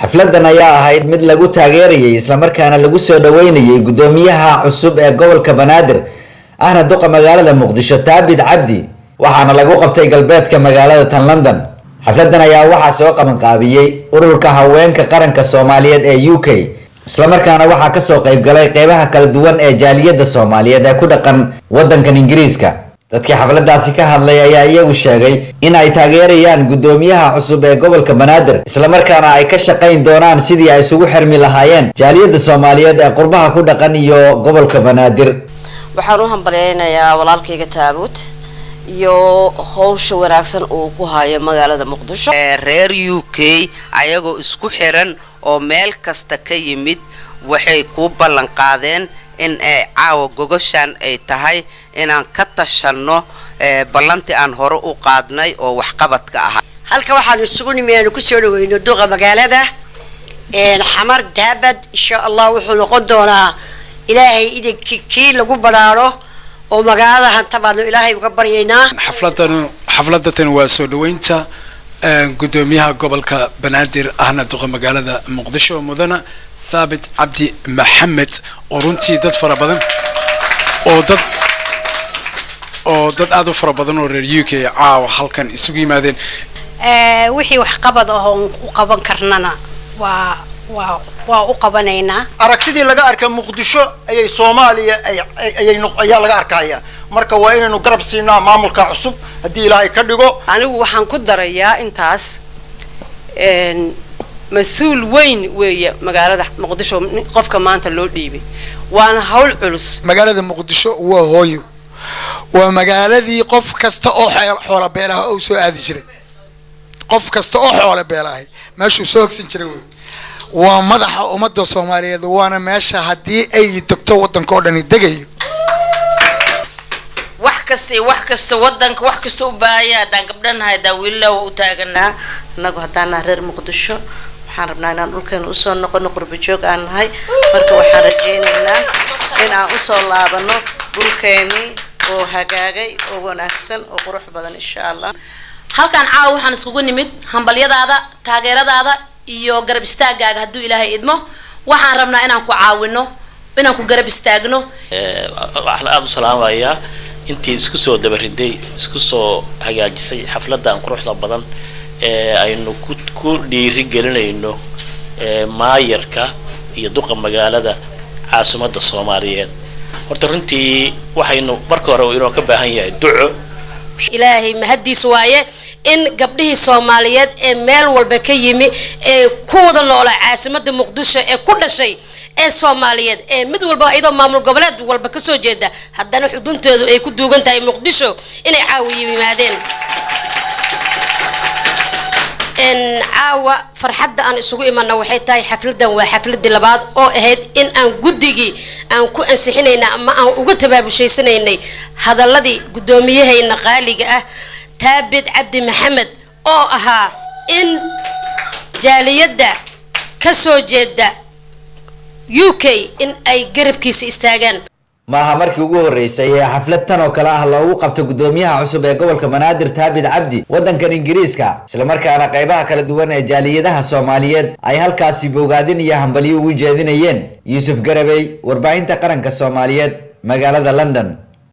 Xafladan ayaa ahayd mid lagu taageerayay islamarkaana lagu soo dhaweynayay guddoomiyaha cusub ee gobolka Banaadir, ahna duqa magaalada Muqdisho, Taabid Cabdi, waxaana lagu qabtay galbeedka magaalada tan London. Xafladan ayaa waxaa soo qabanqaabiyey Ururka Haweenka Qaranka Soomaaliyeed ee UK, islamarkaana waxaa kasoo qaybgalay qeybaha kala duwan ee jaaliyadda Soomaaliyeed ee ku dhaqan wadankan Ingiriiska. Dadkii xafladaasi ka hadlay ayaa iyagu sheegay in ay taageerayaan guddoomiyaha cusub ee gobolka Banaadir, islamarkaana ay ka shaqayn doonaan sidii ay isugu xirmi lahaayeen jaaliyadda Soomaaliyeed ee qurbaha ku dhaqan iyo gobolka Banaadir. Waxaan u hambalyaynayaa walaalkayga Taabuut iyo howsha wanaagsan uu ku hayo magaalada Muqdisho. Reer UK ayagoo isku xiran oo meel kasta ka yimid waxay kuu ballan qaadeen in ay caawa gogoshan ay tahay inaan ka tashanno ballantii aan hore u qaadnay oo waxqabadka ahaa. Halka waxaanu isugu nimi aanu kusoo dhaweyno duqa magaalada Xamar Daabad. Insha Allah wuxuu noqon doonaa, Ilaahay idinkii, kii lagu baraaro oo magaalada hanta baanu Ilaahay uga baryaynaa. Xafladan, xafladatan waa soo dhaweynta guddoomiyaha gobolka Banaadir, ahna duqa magaalada Muqdisho, mudana Thaabit Cabdi Maxamed, oo runtii dad fara badan oo dad aada u fara badan oo reer UK caawa halkan isugu yimaadeen. Wixii waxqabad ah oon u qaban karnana waa u qabanaynaa. Aragtidii laga arka Muqdisho ayay Soomaaliya ayay ayaa laga arkaya. Marka waa inaynu garab siinaa maamulka cusub haddii Ilaahay ka dhigo. Anigu waxaan ku darayaa intaas, mas-uul weyn weeye magaalada Muqdisho qofka maanta loo dhiibay, waana hawl culus. Magaalada Muqdisho waa hooyo, waa magaaladii qof kasta oo xoola beelaha uu soo aadi jiray. Qof kasta oo xoolo beelahay meeshuu soo hogsan jiray wey. Waa madaxa ummadda Soomaaliyeed, waana meesha haddii ay degto waddanka oo dhani degayo. Wax kasta iyo wax kasta wadanka wax kasta u baahaya, haddaan gabdhanahay, haddaan wiilala, waa u taaganaa. Annagu haddaan nahay reer Muqdisho, waxaan rabnaa inaan dhulkeena usoo noqono. Qurba joog aan nahay, marka waxaan rajaynaynaa in aan usoo laabano dhulkeenii oo hagaagay oo wanaagsan oo qurux badan, insha Allah. Halkan caawa waxaan iskugu nimid hambalyadaada, taageeradaada iyo garab istaagaaga. Hadduu Ilaahay idmo, waxaan rabnaa inaan ku caawino, inaan ku garab istaagno. Waxaan aada u salaamayaa intii isku soo dabariday, isku soo hagaajisay xafladan quruxda badan ee aynu ku dhiiri gelinayno maayarka iyo duqa magaalada caasimadda Soomaaliyeed. Horta runtii waxaynu marka hore inoo ka baahan yahay duco. Ilaahay mahaddiis waaye in gabdhihii Soomaaliyeed ee meel walba ka yimi, ee ku wada noolaa caasimada Muqdisho, ee ku dhashay, ee Soomaaliyeed, ee mid walba iyadoo maamul goboleed walba kasoo jeeda haddana xuduntoodu ay ku duugan tahay Muqdisho, inay caawa yimaadeen. Caawa farxadda aan isugu imana waxay tahay xafladan waa xafladii labaad oo ahayd in aan guddigii aan ku ansixinayna ama aan uga tabaabushayanaynay hadaladii guddoomiyahayna qaaliga ah Taabid Cabdi Maxamed, oo ahaa in jaaliyadda kasoo jeeda UK in ay garabkiisa istaagaan. Maaha markii ugu horreysay ee xaflad tan oo kale ah loogu qabto guddoomiyaha cusub ee gobolka Banaadir Taabid Cabdi waddankan Ingiriiska, islamarkaana qeybaha kala duwan ee jaaliyadaha Soomaaliyeed ay halkaasi bogaadin iyo hambalyo ugu jeedinayeen. Yuusuf Garabey, Warbaahinta Qaranka Soomaaliyeed, magaalada London.